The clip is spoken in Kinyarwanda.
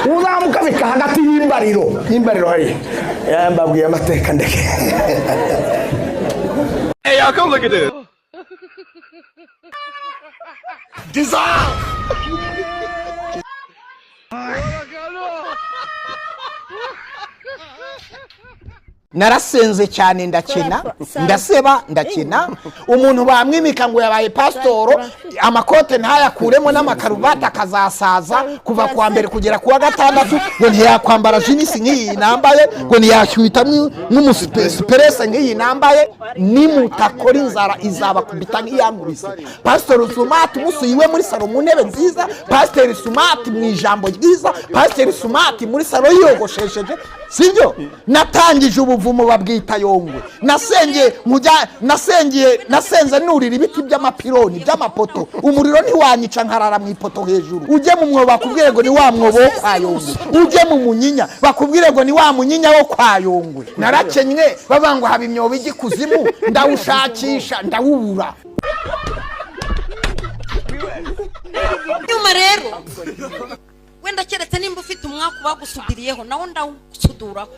Uzamuka bika hagati y'imbariro, y'imbariro hariya. Mbabwiye amateka, ndeke. Hey, y'all, come look at this. Narasenze cyane, ndakena, ndaseba, ndakena. Umuntu bamwimika ngo yabaye pasitoro, amakote ntayakuremo n'amakaruvati, akazasaza kuva kuwa mbere kugera kuwa gatandatu, ngo ntiyakwambara jeans nk'iyi nambaye, ngo ntiyashyuhita nk'umusuperese nk'iyi nambaye. Nimutakora, inzara izabakubita nk'iyankubise. Pasitoro Sumati umusuye iwe muri salo mu ntebe nziza, Pasiteri Sumati mu ijambo ryiza, Pasiteri Sumati muri salo yiyogoshesheje, sibyo? Natangije ubuvumo babwita Yongwe. Nasengeye mujya, nasengeye, nasenze nurira ibiti by'amapironi, by'amapoto, umuriro ntiwanyica, nkarara mu ipoto hejuru. Ujye mu mwobo bakubwire ngo ni wa mwobo wo kwa Yongwe, ujye mu munyinya bakubwire ngo ni wa munyinya wo kwa Yongwe. Narakenywe, bavuga ngo haba imyobo ijya ikuzimu, ndawushakisha ndawubura. Nyuma rero, wenda keretse nimba ufite umwaku bagusudiriyeho, nawo ndawusuduraho.